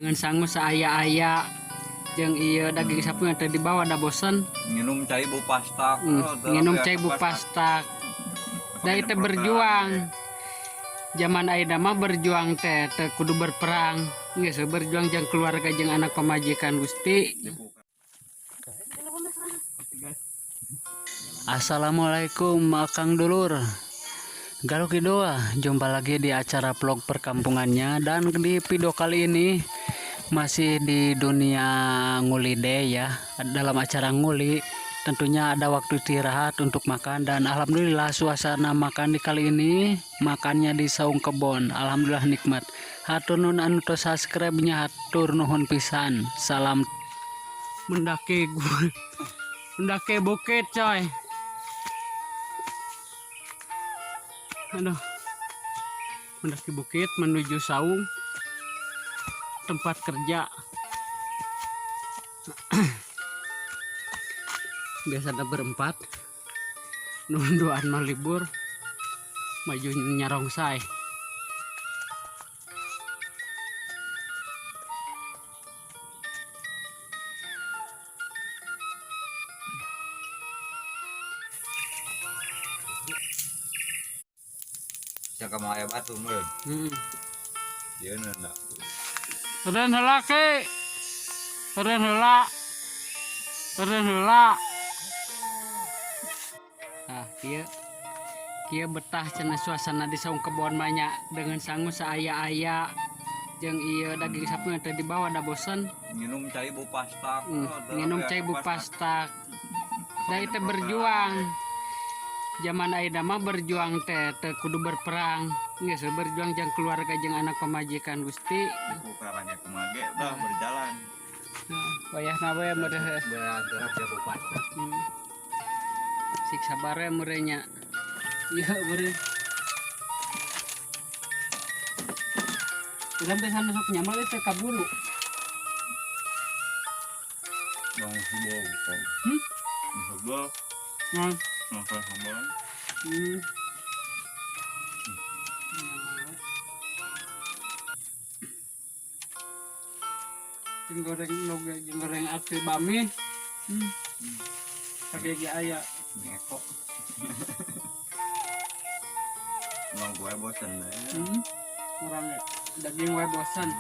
Dengan sangu saaya-aya jeung ieu daging sapi yang tadi dibawa da bosen. Nginum cai bu pasta. Nginum cai bu pasta. Da itu berjuang. Zaman ayeuna mah berjuang teh teu kudu berperang. Geus berjuang jeung keluarga jeung anak pamajikan Gusti. Assalamualaikum Akang Dulur. Galuh Kidul, jumpa lagi di acara vlog perkampungannya, dan di video kali ini masih di dunia nguli deh ya. Dalam acara nguli tentunya ada waktu istirahat untuk makan, dan alhamdulillah suasana makan di kali ini makannya di saung kebon, alhamdulillah nikmat. Hatur nuhun anu tos subscribe-nya, hatur nuhun pisan. Salam mendaki mendaki bukit coy. Aduh, mendaki bukit menuju saung tempat kerja. Biasa ada berempat, nunduan mah libur, maju nyarongsai. Siapa mau ayam batu meureun? Ieu na. Eureun heula ke. Eureun heula. Eureun heula. Ah, kieu. Kieu betah cenah suasana di saung kebon banyak dengan sangu saaya-aya jeung ieu daging sapi yang tadi dibawa da bosen. Nginum cai bu pasta. Nginum cai bu pasta. Da itu berjuang. Zaman ayeuna mah berjuang teh teu kudu berperang. Geus berjuang jeung keluarga jeung anak pamajikan Gusti. Ukurannya kumaha ge tah berjalan. Nah, wayahna we meureun Bergerak ya bu pasta. Sik sabar we meureun nya. Ieu meureun. Urang teh sana sok nyamal teh kaburu. Bang hubol. Hubol. Nah. Makan sambal. Jeung goreng loge, jeung goreng ati bami. Kage ge aya. Ngeko. Bang gue bosen deh. Urang daging wae bosen.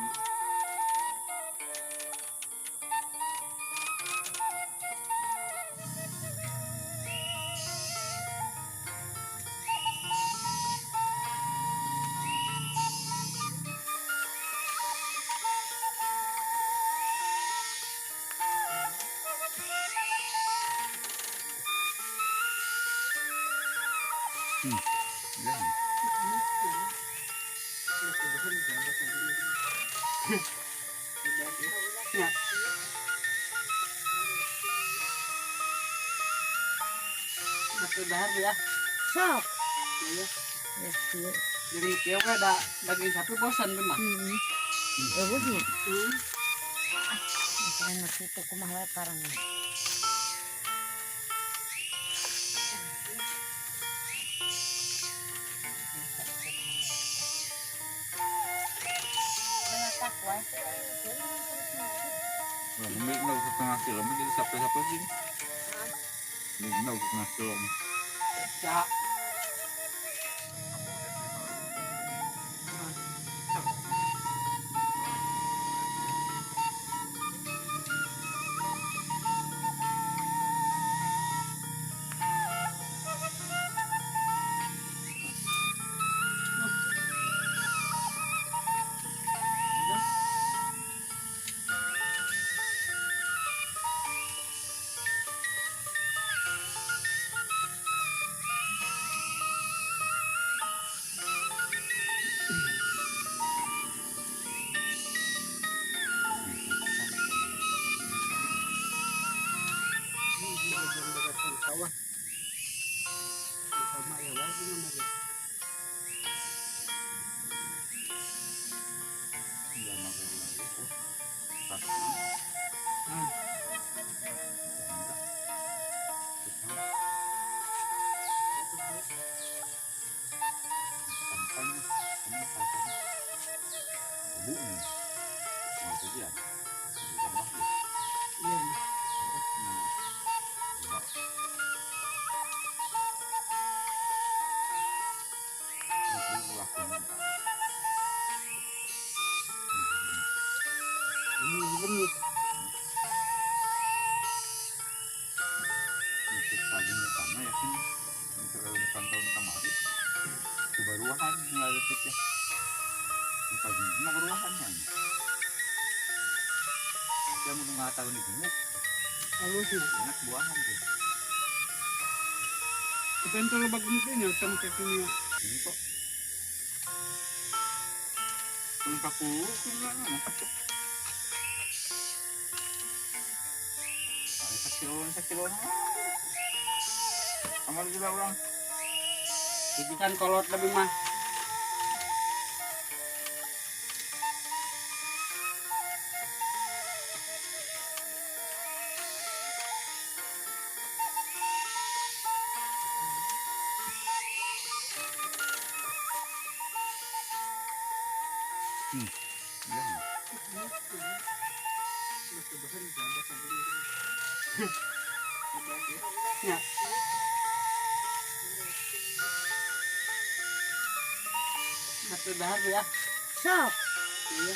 Ya. Satu dahar ya. Sok. Iya. Ya, iya. Jadi kieu we da daging sapi bosan mah. Heeh. Eueuhnya. Enak itu kumaha we parang. Ini nggak setengah kilo, jadi sampai-sampai sih. Ini nggak setengah kilo. Ya. Kajian. Tambah deh. Iya. Ini benih. Tahun digemuk Halusnya. Enak buahan tuh. Tapi ente lo bagus ini utang kakinya. Ini kok. 40 kilo. Ada sekilo. Kamar juga orang. Kan kolot lebih mah. Ya. Satu dahar ya. Sok. Iya.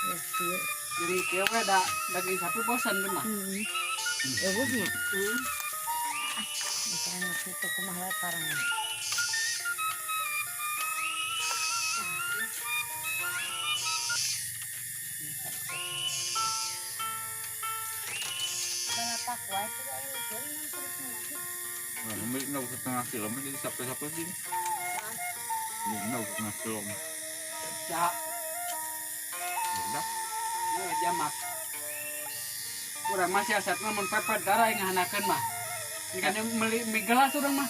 Ya kieu. Jadi kieu we da daging sapi bosan mah. Heeh. Eueuhnya. Hmm. Misalnya kitu kumaha we parang. Balapak wae teh aya nu keuring nang terusna lagi. Nah, 0,5 kilo jadi sampai-sampai sih. 0,5 kilo. Ya, Udah. ya jamak. Urang mah siasatna mun pepet darah yang ngahanakeun mah. Ini kan meuli mie gelas urang mah.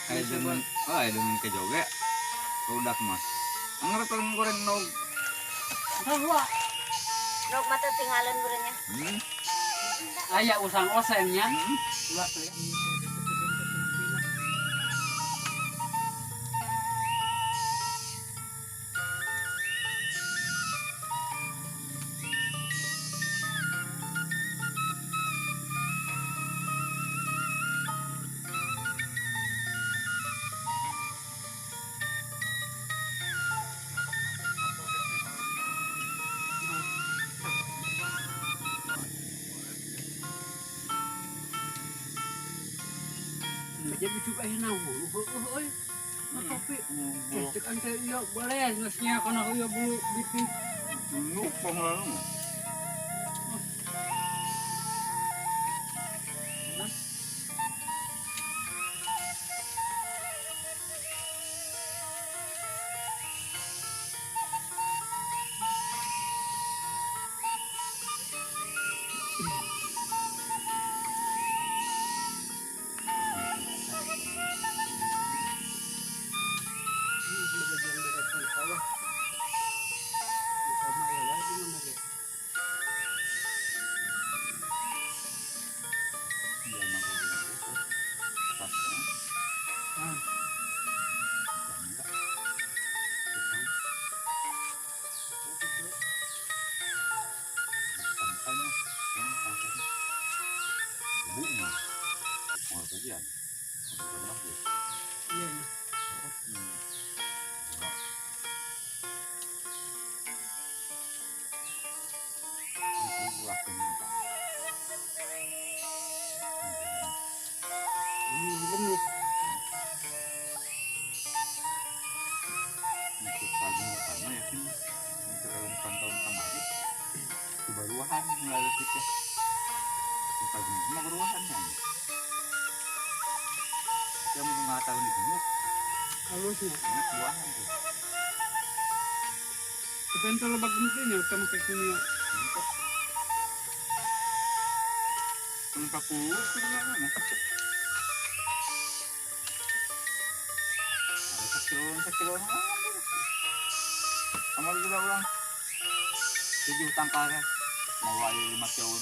Kayak dengan, oh, dengan kejoge. Udah mas. Anggar tolong goreng nog. Sarua. Nok mata tinggalan berenya. Aya usang osengnya. Ulah tuh ya. Jadi juga aya na wuluh heueuh euy. Tapi cek ante ieu boleh geus nya kana ieu bulu bitik. Lu panglalu. Halusnya. Enak buahan tuh. Tapi ente lo bagus ini utang kakinya. 40 kilo. Ada sekilo. Kamar juga orang. 7 tangkalnya. Mau 5 kilo.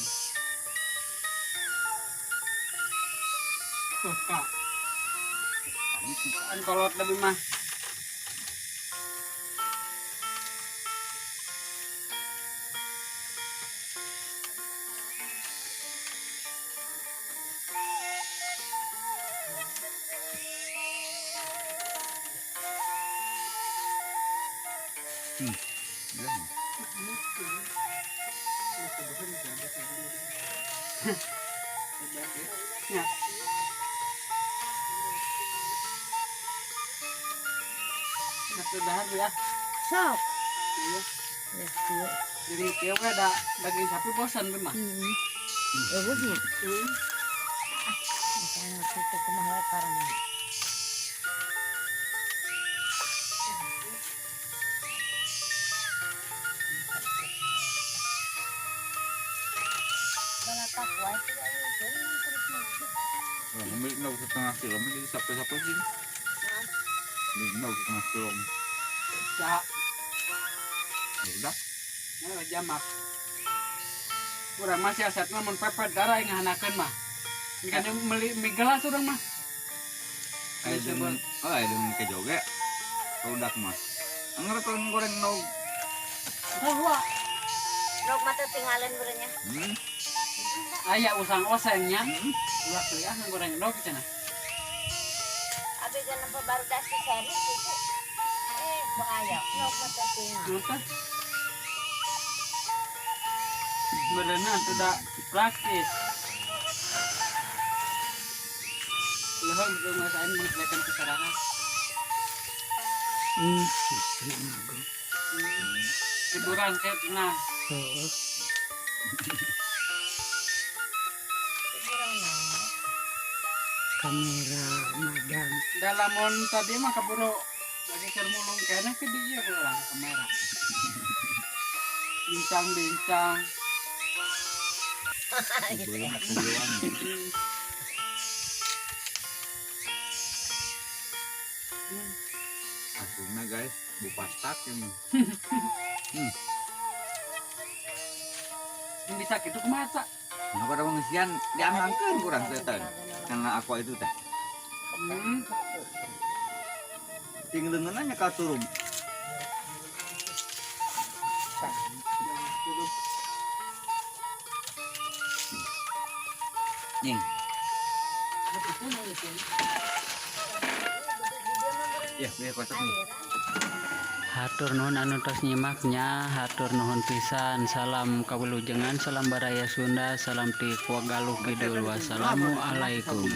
Suka. Kan kolot lebih mah. Yan. Ya. Dahar ya. Sok. Iya. Ya, iya. Jadi kieu we da daging sapi bosan we mah. Heeh. Eueuhnya. Misalnya kitu kumaha we parang. Balatak wae teh aya terus mah. Orang beli 0,5 kilo mah jadi sampai-sampai sih. Beli 0,5 kilo. Saha? Ya udah. Nah, jamak. Urang mah siasatna mun pepet darah ngahanakeun mah. Kan meuli mie gelas urang mah. Kayak dengan, oh ada dengan kejo ge. Produk mah. Angger kalau goreng nog. Sarua. Rok mah teu tinggalin berenya. Aya usang osengnya. Ulah teu ah goreng endog cenah. Abi ge nempo barudak si Seri kitu. Eh, bahaya. Rok mah teu tinggal. Kenapa? Berenang tidak praktis. Leher itu ngasain menjelekkan keserangan. Tiduran kayak nah. Hiburan naon. Kamera madang. Dalamon tadi mah keburu lagi keur mulung kene ke dia urang kamera. Bincang-bincang. Belum sebelum. Aslinya guys, bu pastak ini. Bisa gitu kumaha Cak? Kenapa ada pengisian diamangkeun kurang setan. Karena aku itu teh. Ting leungeunna ka turun. Ning. Ya, biar kocok nih. Hatur nuhun anu tos nyimaknya, hatur nuhun pisan. Salam kawilujengan, salam baraya Sunda, salam ti Galuh Kidul. Wassalamualaikum.